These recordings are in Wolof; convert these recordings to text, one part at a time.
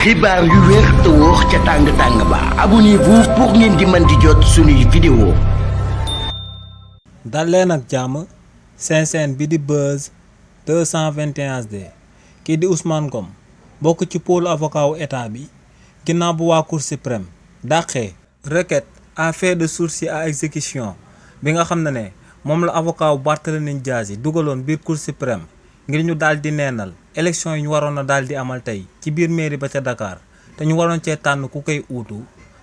xibaar yu wér te wóor ca tàng ba abonnez-vous pour ngeen di mën di jot suñuy vidéo. dal leen ak jàmm seen bi di Buzz 221HD kii di Ousmane Ngom bokk ci pôle avocat wu état bi ginnaaw bu waa Cour suprême dàqee requête à fait de sursis à exécution bi nga xam ne moom la avocat wu Barthélémy Dias yi dugaloon biir Cour suprême ngir ñu daal di neenal élection yi ñu waroon a daal di amal tey ci biir mairie ba ca Dakar te ñu waroon cee tànn ku koy uutu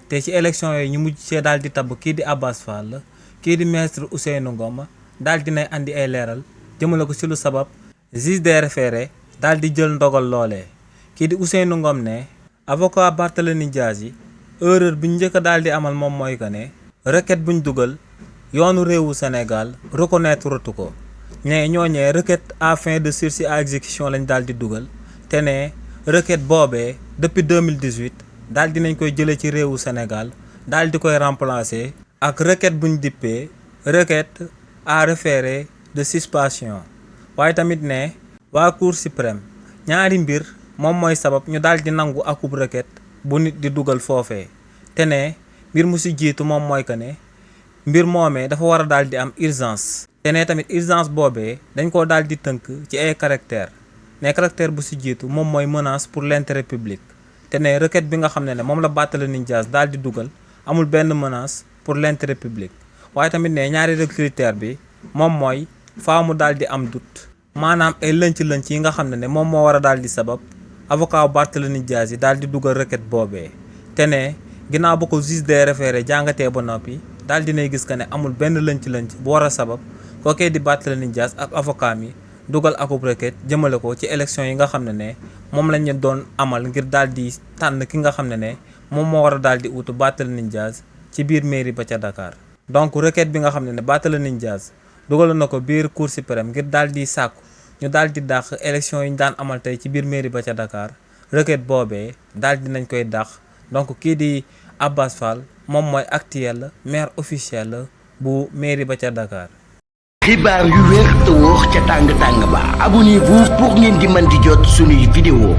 te ci élection yooyu ñu mujj cee daal di tabb kii di Abass Fall kii di maître Ousseynou Ngom daal di nay andi ay leeral jëmale ko ci lu sabab juge des référés daal di jël ndogal loolee kii di Ousseynou Ngom ne avocat Barthélémy Dias yi erreur bi ñu njëkk a daal di amal moom mooy que ne requête buñ dugal yoonu réewu Sénégal reconnaître ratu ko. ñooñee requête à fin de sursis à exécution lañ daal di dugal te ne requête boobee depuis 2018 daal di nañ koy jëlee ci réewu Sénégal daal di koy remplacer ak requête buñ dippee requête à référé de suspension waaye tamit ne waa Cour suprême ñaari mbir moom mooy sabab ñu daal di nangu akub requête bu nit di dugal foofee te ne mbir mu si jiitu moom mooy que ne mbir moomee dafa war a daal di am urgence. te ne tamit urgence boobee dañ koo daal di tënk ci ay caractère ne caractère bu si jiitu moom mooy menace pour l'intérêt public te ne requête bi nga xam ne moom la Barthélémy Dias daal di dugal amul benn menace pour l'intérêt public waaye tamit ne ñaareelu critère bi moom mooy faaw mu daal di am doute maanaam ay lënc-lënc yi nga xam ne moom moo war a daal di sabab avocat Barthélémy Dias yi daal di dugal requête boobee te ne ginnaaw ba ko juge des référés jàngatee ba noppi daal dinay gis que ne amul benn lënc-lënc bu war a sabab kookee di Barthélémy Dias ak avocat mi dugal akub requête jëmale ko ci élection yi nga xam ne moom lañ leen doon amal ngir daal di tànn ki nga xam ne moom moo war a daal di uutu Barthélémy Dias ci biir mairie ba ca Dakar. donc requête bi nga xam ne Barthélémy Dias dugal na ko biir Cour suprême ngir daal di sàkku ñu daal di dàq élection yi ñu daan amal tey ci biir mairie ba ca Dakar requête boobee daal di nañ koy dàq donc kii di Abass Fall moom mooy actuel maire officiel bu mairie ba ca Dakar. xibaar yu wér te wóor ca tàng ba abonnez-vous pour ngeen di mën di jot suñuy vidéo.